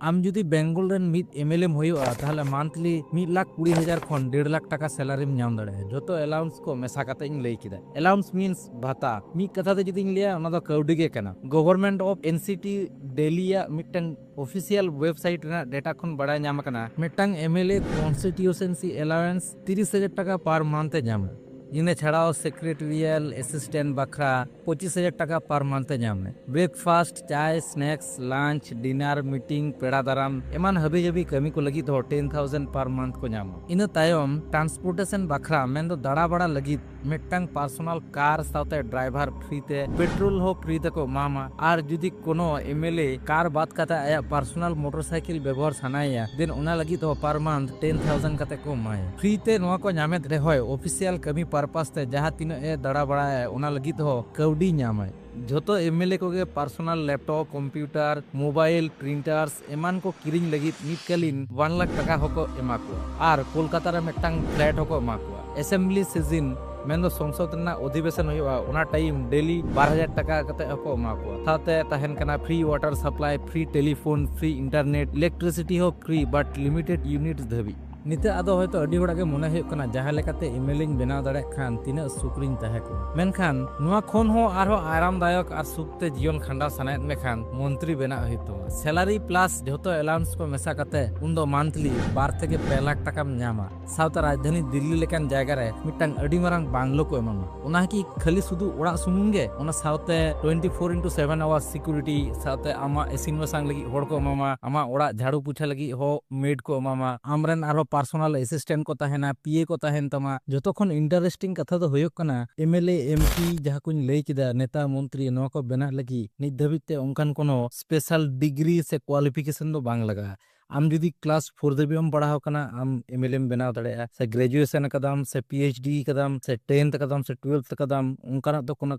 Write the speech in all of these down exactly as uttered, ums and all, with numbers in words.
ᱟᱢ ᱡᱩᱫᱤ ᱵᱮᱝᱜᱚᱞ ᱨᱮᱱ ᱢᱤᱫ ᱮᱢᱮᱞᱮᱢ ᱦᱩᱭᱩᱜᱼᱟ, ᱛᱟᱦᱞᱮ ᱢᱟᱱᱛᱷᱞᱤ ᱢᱤᱫ ᱞᱟᱠᱷ ᱠᱩᱲᱤ ᱦᱟᱡᱟᱨ ᱠᱷᱚᱱ ᱰᱮᱲ ᱞᱟᱠᱷ ᱴᱟᱠᱟ ᱥᱮᱞᱟᱨᱤᱢ ᱧᱟᱢ ᱫᱟᱲᱮᱭᱟᱜᱼᱟ, ᱡᱚᱛᱚ ᱮᱞᱟᱣᱩᱱᱥ ᱠᱚ ᱢᱮᱥᱟ ᱠᱟᱛᱮ ᱤᱧ ᱞᱟᱹᱭ ᱠᱮᱫᱟ᱾ ᱮᱞᱟᱣᱩᱱᱥ ᱢᱤᱱᱥ ᱵᱷᱟᱛᱟ᱾ ᱢᱤᱫ ᱠᱟᱛᱷᱟ ᱛᱮ ᱡᱩᱫᱤᱧ ᱞᱟᱹᱭᱟ, ᱚᱱᱟ ᱫᱚ ᱠᱟᱹᱣᱰᱤ ᱜᱮ ᱠᱟᱱᱟ᱾ ᱜᱚᱵᱷᱚᱨᱢᱮᱱᱴ ᱚᱯᱷ ᱮᱱᱥᱤᱴᱤ ᱰᱮᱞᱤᱭᱟᱜ ᱢᱤᱫᱴᱟᱝ ᱚᱯᱷᱤᱥᱤᱭᱟᱞ ᱣᱮᱵᱥᱟᱭᱤᱴ ᱨᱮᱱᱟᱜ ᱰᱮᱴᱟ ᱠᱷᱚᱱ ᱵᱟᱲᱟᱭ ᱧᱟᱢ ᱟᱠᱟᱱᱟ, ᱢᱤᱫᱴᱟᱝ ᱮᱢᱮᱞᱮ ᱠᱚᱱᱥᱴᱤᱴᱤᱭᱩᱥᱮᱱᱥᱤ ᱮᱞᱟᱣᱮᱱᱥ ᱛᱤᱨᱤᱥ ᱦᱟᱡᱟᱨ ᱴᱟᱠᱟ ᱯᱟᱨ ᱢᱟᱱᱛᱷ ᱮ ᱧᱟᱢᱟ᱾ ᱤᱱᱟᱹ ᱪᱷᱟᱲᱟᱣ ᱥᱮᱠᱨᱮᱴᱟᱨᱤᱭᱟᱞ ᱮᱥᱤᱥᱴᱮᱱᱴ ᱵᱟᱠᱷᱨᱟ ᱯᱚᱸᱪᱤᱥ ᱦᱟᱡᱟᱨ ᱴᱟᱠᱟ ᱯᱟᱨ ᱢᱟᱱᱛᱷ ᱮ ᱧᱟᱢᱟ᱾ ᱵᱨᱮᱠᱯᱷᱟᱥᱴ, ᱪᱟᱭ, ᱥᱱᱮᱠᱥ, ᱞᱟᱧᱪ, ᱰᱤᱱᱟᱨ, ᱢᱤᱴᱤᱝ, ᱯᱮᱲᱟ ᱫᱟᱨᱟᱢ ᱮᱢᱟᱱ ᱦᱟᱹᱵᱤ ᱡᱟᱹᱵᱤ ᱠᱟᱹᱢᱤ ᱠᱚ ᱞᱟᱹᱜᱤᱫ ᱦᱚᱸ ᱴᱮᱱ ᱛᱷᱟᱣᱡᱮᱱᱰ ᱯᱟᱨ ᱢᱟᱱᱛᱷ ᱠᱚ ᱧᱟᱢᱟ᱾ ᱤᱱᱟᱹ ᱛᱟᱭᱚᱢ ᱴᱨᱟᱱᱥᱯᱳᱨᱴᱮᱥᱚᱱ ᱵᱟᱠᱷᱨᱟ, ᱢᱮᱱᱫᱚ ᱫᱟᱬᱟ ᱵᱟᱲᱟ ᱞᱟᱹᱜᱤᱫ, ᱢᱤᱫᱴᱟᱝ ᱯᱟᱨᱥᱚᱱᱟᱞ ᱠᱟᱨ ᱥᱟᱶᱛᱮ ᱰᱨᱟᱭᱵᱷᱟᱨ ᱯᱷᱨᱤ ᱛᱮ, ᱯᱮᱴᱨᱳᱞ ᱦᱚᱸ ᱯᱷᱨᱤ ᱛᱮᱠᱚ ᱮᱢᱟᱢᱟ᱾ ᱟᱨ ᱡᱩᱫᱤ ᱠᱳᱱᱳ ᱮᱢᱮᱞᱮ ᱠᱟᱨ ᱵᱟᱫ ᱠᱟᱛᱮ ᱟᱭᱟᱜ ᱯᱟᱨᱥᱚᱱᱟᱞ ᱢᱚᱴᱚᱨ ᱥᱟᱭᱠᱮᱞ ᱵᱮᱵᱚᱦᱟᱨ ᱥᱟᱱᱟᱭᱮᱭᱟ, ᱫᱮᱱ ᱚᱱᱟ ᱞᱟᱹᱜᱤᱫ ᱦᱚᱸ ᱯᱟᱨ ᱢᱟᱱᱛᱷ ᱴᱮᱱ ᱛᱷᱟᱣᱡᱮᱱᱰ ᱠᱟᱛᱮ ᱠᱚ ᱮᱢᱟᱭᱟ᱾ ᱯᱷᱨᱤ ᱛᱮ ᱱᱚᱣᱟ ᱠᱚ ᱧᱟᱢᱮᱫ ᱨᱮᱦᱚᱸᱭ, ᱚᱯᱷᱤᱥᱤᱭᱟᱞ ᱠᱟᱹᱢᱤ ᱯᱟᱨᱯᱟᱥ ᱛᱮ ᱡᱟᱦᱟᱸ ᱛᱤᱱᱟᱹᱜ ᱮ ᱫᱟᱬᱟ ᱵᱟᱲᱟᱭᱟ, ᱚᱱᱟ ᱞᱟᱹᱜᱤᱫ ᱦᱚᱸ ᱠᱟᱹᱣᱰᱤ ᱧᱟᱢᱟᱭ᱾ ᱡᱷᱚᱛᱚ ᱮᱢᱮᱞᱮ ᱠᱚᱜᱮ ᱯᱟᱨᱥᱚᱱᱟᱞ ᱞᱮᱯᱴᱚᱯ, ᱠᱚᱢᱯᱤᱭᱩᱴᱟᱨ, ᱢᱳᱵᱟᱭᱤᱞ, ᱯᱨᱤᱱᱴᱟᱨᱥ ᱮᱢᱟᱱ ᱠᱚ ᱠᱤᱨᱤᱧ ᱞᱟᱹᱜᱤᱫ ᱢᱤᱫ ᱠᱟᱞᱤᱱ ᱚᱣᱟᱱ ᱞᱟᱠᱷ ᱴᱟᱠᱟ ᱦᱚᱸᱠᱚ ᱮᱢᱟ ᱠᱚᱣᱟ᱾ ᱟᱨ ᱠᱳᱞᱠᱟᱛᱟ ᱨᱮ ᱢᱤᱫᱴᱟᱝ ᱯᱷᱞᱮᱴ ᱦᱚᱸᱠᱚ ᱮᱢᱟ ᱠᱚᱣᱟ᱾ ᱮᱥᱮᱢᱵᱞᱤ ᱥᱤᱡᱤᱱ, ᱢᱮᱱᱫᱚ ᱥᱚᱝᱥᱚᱫ ᱨᱮᱱᱟᱜ ᱚᱫᱷᱤᱵᱮᱥᱚᱱ ᱦᱩᱭᱩᱜᱼᱟ, ᱚᱱᱟ ᱴᱟᱭᱤᱢ ᱰᱮᱞᱤ ᱵᱟᱨ ᱦᱟᱡᱟᱨ ᱴᱟᱠᱟ ᱠᱟᱛᱮ ᱦᱚᱸᱠᱚ ᱮᱢᱟ ᱠᱚᱣᱟ᱾ ᱥᱟᱶᱛᱮ ᱛᱟᱦᱮᱱ ᱠᱟᱱᱟ free water supply, free telephone, free internet, electricity ᱦᱚᱸ ᱯᱷᱨᱤ, ᱵᱟᱴ ᱞᱤᱢᱤᱴᱮᱰ ᱤᱭᱩᱱᱤᱴ ᱫᱷᱟᱹᱵᱤᱡ᱾ ᱱᱤᱛᱚᱜ ᱟᱫᱚ ᱦᱚᱭᱛᱚ ᱟᱹᱰᱤ ᱦᱚᱲᱟᱜ ᱜᱮ ᱢᱚᱱᱮ ᱦᱩᱭᱩᱜ ᱠᱟᱱᱟ, ᱡᱟᱦᱟᱸ ᱞᱮᱠᱟᱛᱮ ᱮᱢᱮᱞᱮᱧ ᱵᱮᱱᱟᱣ ᱫᱟᱲᱮᱭᱟᱜ ᱠᱷᱟᱱ ᱛᱤᱱᱟᱹᱜ ᱥᱩᱠ ᱨᱤᱧ ᱛᱟᱦᱮᱸ ᱠᱚᱜᱼᱟ᱾ ᱢᱮᱱᱠᱷᱟᱱ ᱱᱚᱣᱟ ᱠᱷᱚᱱ ᱦᱚᱸ ᱟᱨᱦᱚᱸ ᱟᱨᱟᱢᱫᱟᱭᱚᱠ ᱟᱨ ᱥᱩᱠ ᱛᱮ ᱡᱤᱭᱚᱱ ᱠᱷᱟᱸᱰᱟᱣ ᱥᱟᱱᱟᱭᱮᱫ ᱢᱮᱠᱷᱟᱱ ᱢᱚᱱᱛᱨᱤ ᱵᱮᱱᱟᱜ ᱦᱩᱭᱩᱜ ᱛᱟᱢᱟ᱾ ᱥᱮᱞᱟᱨᱤ ᱯᱞᱟᱥ ᱡᱷᱚᱛᱚ ᱮᱞᱟᱣᱩᱱᱥ ᱠᱚ ᱢᱮᱥᱟ ᱠᱟᱛᱮ ᱩᱱᱫᱚ ᱢᱟᱱᱛᱷᱞᱤ ᱵᱟᱨ ᱛᱷᱮᱠᱮ ᱯᱮ ᱞᱟᱠᱷ ᱴᱟᱠᱟᱢ ᱧᱟᱢᱟ᱾ ᱥᱟᱶᱛᱮ ᱨᱟᱡᱽᱫᱷᱟᱱᱤ ᱫᱤᱞᱞᱤ ᱞᱮᱠᱟᱱ ᱡᱟᱭᱜᱟ ᱨᱮ ᱢᱤᱫᱴᱟᱝ ᱟᱹᱰᱤ ᱢᱟᱨᱟᱝ ᱵᱟᱝᱞᱳ ᱠᱚ ᱮᱢᱟᱢᱟ᱾ ᱚᱱᱟ ᱠᱤ ᱠᱷᱟᱹᱞᱤ ᱥᱩᱫᱷᱩ ᱚᱲᱟᱜ ᱥᱩᱢᱩᱝ ᱜᱮ? ᱚᱱᱟ ᱥᱟᱶᱛᱮ twenty four into seven hour security, ᱥᱟᱶᱛᱮ ᱟᱢᱟᱜ ᱤᱥᱤᱱ ᱵᱟᱥᱟᱝ ᱞᱟᱹᱜᱤᱫ ᱦᱚᱲ ᱠᱚ ᱮᱢᱟᱢᱟ, ᱟᱢᱟᱜ ᱚᱲᱟᱜ ᱡᱷᱟᱲᱩ ᱯᱳᱪᱷᱟ ᱞᱟᱹᱜᱤᱫ ᱦᱚᱸ ᱢᱮᱰ ᱠᱚ ᱮᱢᱟᱢᱟ, ᱟᱢᱨᱮᱱ ᱟᱨᱦᱚᱸ ᱯᱟᱨᱥᱚᱱᱟᱞ ᱮᱥᱤᱥᱴᱮᱱᱴ ᱠᱚ ᱛᱟᱦᱮᱱᱟ, ᱯᱤ ᱮ ᱠᱚ ᱛᱟᱦᱮᱱ ᱛᱟᱢᱟ᱾ ᱡᱚᱛᱚ ᱠᱷᱚᱱ ᱤᱱᱴᱟᱨᱮᱥᱴᱤᱝ ᱠᱟᱛᱷᱟ ᱫᱚ ᱦᱩᱭᱩᱜ ᱠᱟᱱᱟ, M L A, M P ᱡᱟᱦᱟᱸ ᱠᱚᱧ ᱞᱟᱹᱭ ᱠᱮᱫᱟ, ᱱᱮᱛᱟ, ᱢᱚᱱᱛᱨᱤ, ᱱᱚᱣᱟ ᱠᱚ ᱵᱮᱱᱟᱜ ᱞᱟᱹᱜᱤᱫ ᱱᱤᱛ ᱫᱷᱟᱹᱵᱤᱡ ᱛᱮ ᱚᱱᱠᱟᱱ ᱠᱳᱱᱳ ᱥᱯᱮᱥᱟᱞ ᱰᱤᱜᱽᱨᱤ ᱥᱮ ᱠᱳᱣᱟᱞᱤᱯᱷᱤᱠᱮᱥᱚᱱ ᱫᱚ ᱵᱟᱝ ᱞᱟᱜᱟᱜᱼᱟ᱾ ᱟᱢ ᱡᱩᱫᱤ ᱠᱞᱟᱥ ᱯᱷᱳᱨ ᱫᱷᱟᱹᱵᱤᱡ ᱮᱢ ᱯᱟᱲᱦᱟᱣ ᱠᱟᱱᱟ, ᱟᱢ ᱮᱢ ᱮᱞ ᱮᱢ ᱵᱮᱱᱟᱣ ᱫᱟᱲᱮᱭᱟᱜᱼᱟ, ᱥᱮ ᱜᱨᱮᱡᱩᱭᱮᱥᱚᱱ ᱟᱠᱟᱫᱟᱢ, ᱥᱮ ᱯᱤ ᱮᱭᱤᱪ ᱰᱤ ᱟᱠᱟᱫᱟᱢ, ᱥᱮ ᱴᱮᱱᱛᱷ ᱟᱠᱟᱫᱟᱢ, ᱥᱮ ᱴᱩᱭᱮᱞᱛᱷ ᱟᱠᱟᱫᱟᱢ, ᱚᱱᱠᱟᱱᱟᱜ ᱫᱚ ᱠᱳᱱᱳ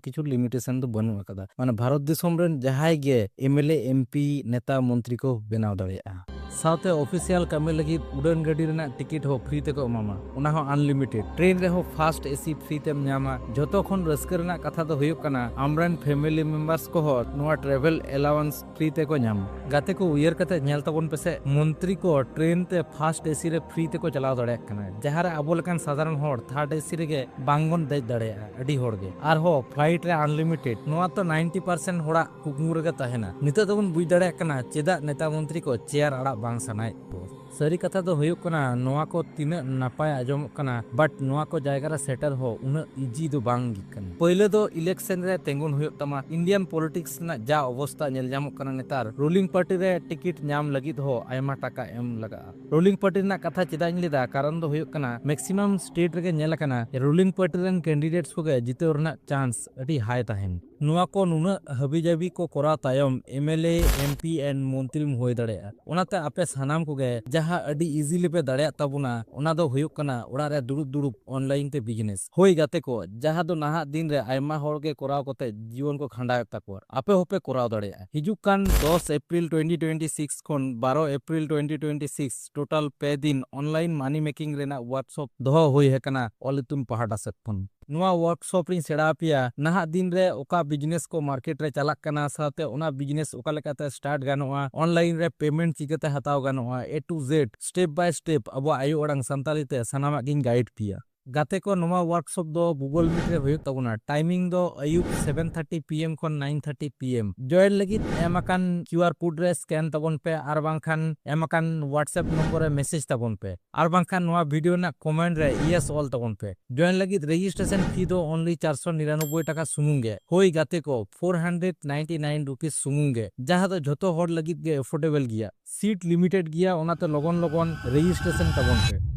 ᱠᱤᱪᱷᱩ ᱞᱤᱢᱤᱴᱮᱥᱚᱱ ᱫᱚ ᱵᱟᱹᱱᱩᱜ ᱟᱠᱟᱫᱟ᱾ ᱢᱟᱱᱮ, ᱵᱷᱟᱨᱚᱛ ᱫᱤᱥᱚᱢ ᱨᱮᱱ ᱡᱟᱦᱟᱸᱭ ᱜᱮ M L A, M P, ᱱᱮᱛᱟ, ᱢᱚᱱᱛᱨᱤ ᱠᱚ ᱵᱮᱱᱟᱣ ᱫᱟᱲᱮᱭᱟᱜᱼᱟ᱾ ᱥᱟᱶᱛᱮ ᱚᱯᱷᱤᱥᱤᱭᱟᱞ ᱠᱟᱹᱢᱤ ᱞᱟᱹᱜᱤᱫ ᱩᱰᱟᱹᱱ ᱜᱟᱹᱰᱤ ᱨᱮᱱᱟᱜ ᱴᱤᱠᱤᱴ ᱦᱚᱸ ᱯᱷᱨᱤ ᱛᱮᱠᱚ ᱮᱢᱟᱢᱟ, ᱚᱱᱟ ᱦᱚᱸ ᱟᱱᱞᱤᱢᱤᱴᱮᱰ᱾ ᱴᱨᱮᱱ ᱨᱮᱦᱚᱸ ᱯᱷᱟᱥᱴ ᱮᱥᱤ ᱯᱷᱨᱤ ᱛᱮᱢ ᱧᱟᱢᱟ᱾ ᱡᱚᱛᱚ ᱠᱷᱚᱱ ᱨᱟᱹᱥᱠᱟᱹ ᱨᱮᱱᱟᱜ ᱠᱟᱛᱷᱟ ᱫᱚ ᱦᱩᱭᱩᱜ ᱠᱟᱱᱟ, ᱟᱢᱨᱮᱱ ᱯᱷᱮᱢᱤᱞᱤ ᱢᱮᱢᱵᱟᱨᱥ ᱠᱚᱦᱚᱸ ᱱᱚᱣᱟ ᱴᱨᱟᱵᱷᱮᱞ ᱮᱞᱟᱣᱮᱱᱥ ᱯᱷᱨᱤ ᱛᱮᱠᱚ ᱧᱟᱢᱟ᱾ ᱜᱟᱛᱮ ᱠᱚ, ᱩᱭᱦᱟᱹᱨ ᱠᱟᱛᱮ ᱧᱮᱞ ᱛᱟᱵᱚᱱ ᱯᱮᱥᱮ, ᱢᱚᱱᱛᱨᱤ ᱠᱚ ᱴᱨᱮᱱ ᱛᱮ ᱯᱷᱟᱥᱴ ᱮᱥᱤ ᱨᱮ ᱯᱷᱨᱤ ᱛᱮᱠᱚ ᱪᱟᱞᱟᱣ ᱫᱟᱲᱮᱭᱟᱜ ᱠᱟᱱᱟ, ᱡᱟᱦᱟᱸ ᱨᱮ ᱟᱵᱚ ᱞᱮᱠᱟᱱ ᱥᱟᱫᱷᱟᱨᱚᱱ ᱦᱚᱲ ᱛᱷᱟᱨᱰ ᱮᱥᱤ ᱨᱮᱜᱮ ᱵᱟᱝ ᱵᱚᱱ ᱫᱮᱡ ᱫᱟᱲᱮᱭᱟᱜᱼᱟ᱾ ᱟᱹᱰᱤ ᱦᱚᱲ ᱜᱮ᱾ ᱟᱨᱦᱚᱸ ᱯᱷᱞᱟᱭᱤᱴ ᱨᱮ ᱟᱱᱞᱤᱢᱤᱴᱮᱰ, ᱱᱚᱣᱟ ᱛᱚ ᱱᱟᱭᱤᱱᱴᱤ ᱯᱟᱨᱥᱮᱱᱴ ᱦᱚᱲᱟᱜ ᱠᱩᱠᱢᱩ ᱨᱮᱜᱮ ᱛᱟᱦᱮᱱᱟ᱾ ᱱᱤᱛᱚᱜ ᱫᱚᱵᱚᱱ ᱵᱩᱡᱽ ᱫᱟᱲᱮᱭᱟᱜ ᱠᱟᱱᱟ ᱪᱮᱫᱟᱜ ᱱᱮᱛᱟ ᱢᱚᱱᱛᱨᱤ ᱠᱚ ᱪᱮᱭᱟᱨ ᱟᱲᱟᱜ ᱵᱟᱝ ᱥᱟᱱᱟᱭᱮᱫ ᱠᱚᱣᱟ᱾ ᱥᱟᱹᱨᱤ ᱠᱟᱛᱷᱟ ᱫᱚ ᱦᱩᱭᱩᱜ ᱠᱟᱱᱟ, ᱱᱚᱣᱟ ᱠᱚ ᱛᱤᱱᱟᱹᱜ ᱱᱟᱯᱟᱭ ᱟᱸᱡᱚᱢᱚᱜ ᱠᱟᱱᱟ, but ᱱᱚᱣᱟ ᱠᱚ ᱡᱟᱭᱜᱟ ᱨᱮ ᱥᱮᱴᱮᱨ ᱦᱚᱸ ᱩᱱᱟᱹᱜ ᱤᱡᱤ ᱫᱚ ᱵᱟᱝ ᱜᱮ ᱠᱟᱱᱟ᱾ ᱯᱳᱭᱞᱳ ᱫᱚ ᱤᱞᱮᱠᱥᱚᱱ ᱨᱮ ᱛᱤᱸᱜᱩᱱ ᱦᱩᱭᱩᱜ ᱛᱟᱢᱟ᱾ ᱤᱱᱰᱤᱭᱟᱱ ᱯᱚᱞᱤᱴᱤᱠᱥ ᱨᱮᱱᱟᱜ ᱡᱟ ᱚᱵᱚᱥᱛᱟ ᱧᱮᱞ ᱧᱟᱢᱚᱜ ᱠᱟᱱᱟ ᱱᱮᱛᱟᱨ, ᱨᱩᱞᱤᱝ ᱯᱟᱨᱴᱤ ᱨᱮ ᱴᱤᱠᱤᱴ ᱧᱟᱢ ᱞᱟᱹᱜᱤᱫ ᱦᱚᱸ ᱟᱭᱢᱟ ᱴᱟᱠᱟ ᱮᱢ ᱞᱟᱜᱟᱜᱼᱟ᱾ ᱨᱩᱞᱤᱝ ᱯᱟᱨᱴᱤ ᱨᱮᱱᱟᱜ ᱠᱟᱛᱷᱟ ᱪᱮᱫᱟᱜ ᱤᱧ ᱞᱟᱹᱭᱫᱟ, ᱠᱟᱨᱚᱱ ᱫᱚ ᱦᱩᱭᱩᱜ ᱠᱟᱱᱟ, ᱢᱮᱠᱥᱤᱢᱟᱢ ᱥᱴᱮᱴ ᱨᱮᱜᱮ ᱧᱮᱞ ᱟᱠᱟᱱᱟ, ᱨᱩᱞᱤᱝ ᱯᱟᱨᱴᱤ ᱨᱮᱱ ᱠᱮᱱᱰᱤᱰᱮᱴᱥ ᱠᱚᱜᱮ ᱡᱤᱛᱟᱹᱣ ᱨᱮᱱᱟᱜ ᱪᱟᱱᱥ ᱟᱹᱰᱤ ᱦᱟᱭ ᱛᱟᱦᱮᱱ᱾ ᱱᱚᱣᱟ ᱠᱚ ᱱᱩᱱᱟᱹᱜ ᱦᱟᱹᱵᱤᱡᱟᱹᱵᱤ ᱠᱚ ᱠᱚᱨᱟᱣ ᱛᱟᱭᱚᱢ M L A, M P and ᱢᱚᱱᱛᱨᱤᱢ ᱦᱩᱭ ᱫᱟᱲᱮᱭᱟᱜᱼᱟ᱾ ᱚᱱᱟᱛᱮ ᱟᱯᱮ ᱥᱟᱱᱟᱢ ᱠᱚᱜᱮ ᱡᱟᱦᱟᱸ ᱟᱹᱰᱤ ᱤᱡᱤᱞᱤ ᱯᱮ ᱫᱟᱲᱮᱭᱟᱜ ᱛᱟᱵᱚᱱᱟ, ᱚᱱᱟ ᱫᱚ ᱦᱩᱭᱩᱜ ᱠᱟᱱᱟ ᱚᱲᱟᱜ ᱨᱮ ᱫᱩᱲᱩᱵ ᱫᱩᱲᱩᱵ ᱚᱱᱞᱟᱭᱤᱱ ᱛᱮ ᱵᱤᱡᱽᱱᱮᱥ᱾ ᱦᱳᱭ ᱜᱟᱛᱮ ᱠᱚ, ᱡᱟᱦᱟᱸ ᱫᱚ ᱱᱟᱦᱟᱜ ᱫᱤᱱ ᱨᱮ ᱟᱭᱢᱟ ᱦᱚᱲ ᱜᱮ ᱠᱚᱨᱟᱣ ᱠᱟᱛᱮ ᱡᱤᱭᱚᱱ ᱠᱚ ᱠᱷᱟᱸᱰᱟᱣᱮᱫ ᱛᱟᱠᱚᱣᱟ, ᱟᱯᱮ ᱦᱚᱸᱯᱮ ᱠᱚᱨᱟᱣ ᱫᱟᱲᱮᱭᱟᱜᱼᱟ᱾ ᱦᱤᱡᱩᱜ ᱠᱟᱱ ᱫᱚᱥ ᱮᱯᱨᱤᱞ ᱴᱩᱭᱮᱱᱴᱤ ᱴᱩᱭᱮᱱᱴᱤ ᱥᱤᱠᱥ ᱠᱷᱚᱱ ᱵᱟᱨᱚ April twenty twenty six total ᱯᱮ ᱫᱤᱱ ᱚᱱᱞᱟᱭᱤᱱ ᱢᱟᱱᱤ ᱢᱮᱠᱤᱝ ᱨᱮᱱᱟᱜ ᱣᱟᱨᱠᱥᱚᱯ ᱫᱚᱦᱚ ᱦᱩᱭ ᱟᱠᱟᱱᱟ ᱚᱞ ᱤᱛᱩᱱ ᱯᱟᱦᱴᱟ ᱥᱮᱫ ᱠᱷᱚᱱ᱾ ᱱᱚᱣᱟ ᱣᱟᱨᱠᱥᱚᱯ ᱨᱤᱧ ᱥᱮᱬᱟ ᱟᱯᱮᱭᱟ ᱱᱟᱦᱟᱜ ᱫᱤᱱ ᱨᱮ ᱚᱠᱟ ᱵᱤᱡᱽᱱᱮᱥ ᱠᱚ ᱢᱟᱨᱠᱮᱴ ᱨᱮ ᱪᱟᱞᱟᱜ ᱠᱟᱱᱟ, ᱥᱟᱶᱛᱮ ᱚᱱᱟ ᱵᱤᱡᱽᱱᱮᱥ ᱚᱠᱟ ᱞᱮᱠᱟᱛᱮ ᱥᱴᱟᱨᱴ ᱜᱟᱱᱚᱜᱼᱟ, ᱚᱱᱞᱟᱭᱤᱱ ᱨᱮ ᱯᱮᱢᱮᱱᱴ ᱪᱤᱠᱟᱹᱛᱮ ᱦᱟᱛᱟᱣ ᱜᱟᱱᱚᱜᱼᱟ, A to Z, step by step ᱟᱵᱚᱣᱟᱜ ᱟᱭᱳ ᱟᱲᱟᱝ ᱥᱟᱱᱛᱟᱲᱤ ᱛᱮ ᱥᱟᱱᱟᱢᱟᱜ ᱜᱤᱧ ᱜᱟᱭᱤᱰ ᱯᱮᱭᱟ᱾ ᱜᱟᱛᱮ ᱠᱚ, ᱱᱚᱣᱟ ᱣᱟᱨᱠᱥᱚᱯ ᱫᱚ Google Meet ᱨᱮ ᱦᱩᱭᱩᱜ ᱛᱟᱵᱚᱱᱟ᱾ ᱴᱟᱭᱢᱤᱝ ᱫᱚ ᱟᱹᱭᱩᱵ ᱥᱮᱵᱷᱮᱱ ᱛᱷᱟᱨᱴᱤ ᱯᱤ ᱮᱢ ᱠᱷᱚᱱ ᱱᱟᱭᱤᱱ ᱛᱷᱟᱨᱴᱤ ᱯᱤ ᱮᱢ᱾ ᱡᱚᱭᱮᱱ ᱞᱟᱹᱜᱤᱫ ᱮᱢ ᱟᱠᱟᱱ ᱠᱤᱭᱩ ᱟᱨ ᱠᱳᱰ ᱨᱮ ᱥᱠᱮᱱ ᱛᱟᱵᱚᱱ ᱯᱮ ᱟᱨ ᱵᱟᱝᱠᱷᱟᱱ ᱮᱢ ᱟᱠᱟᱱ WhatsApp ᱱᱚᱢᱵᱚᱨ ᱨᱮ ᱢᱮᱥᱮᱡᱽ ᱛᱟᱵᱚᱱ ᱯᱮ ᱟᱨ ᱵᱟᱝᱠᱷᱟᱱ ᱱᱚᱣᱟ ᱵᱷᱤᱰᱤᱭᱳ ᱨᱮᱱᱟᱜ ᱠᱚᱢᱮᱱᱴ ᱨᱮ ᱤᱭᱮᱥ ᱚᱞ ᱛᱟᱵᱚᱱ ᱯᱮ᱾ ᱡᱚᱭᱮᱱ ᱞᱟᱹᱜᱤᱫ ᱨᱮᱡᱤᱥᱴᱨᱮᱥᱚᱱ ᱯᱷᱤ ᱫᱚ only ᱪᱟᱨᱥᱚ ᱱᱤᱨᱟᱱᱚᱵᱵᱳᱭ ᱴᱟᱠᱟ ᱥᱩᱢᱩᱝ ᱜᱮ᱾ ᱦᱳᱭ ᱜᱟᱛᱮ ᱠᱚ, four hundred ninety nine rupees ᱥᱩᱢᱩᱝ ᱜᱮ, ᱡᱟᱦᱟᱸ ᱫᱚ ᱡᱷᱚᱛᱚ ᱦᱚᱲ ᱞᱟᱹᱜᱤᱫ ᱜᱮ ᱮᱯᱷᱳᱨᱰᱮᱵᱚᱞ ᱜᱮᱭᱟ᱾ ᱥᱤᱴ ᱞᱤᱢᱤᱴᱮᱰ ᱜᱮᱭᱟ, ᱚᱱᱟᱛᱮ ᱞᱚᱜᱚᱱ ᱞᱚᱜᱚᱱ ᱨᱮᱡᱤᱥᱴᱨᱮᱥᱚᱱ ᱛᱟᱵᱚᱱ ᱯᱮ᱾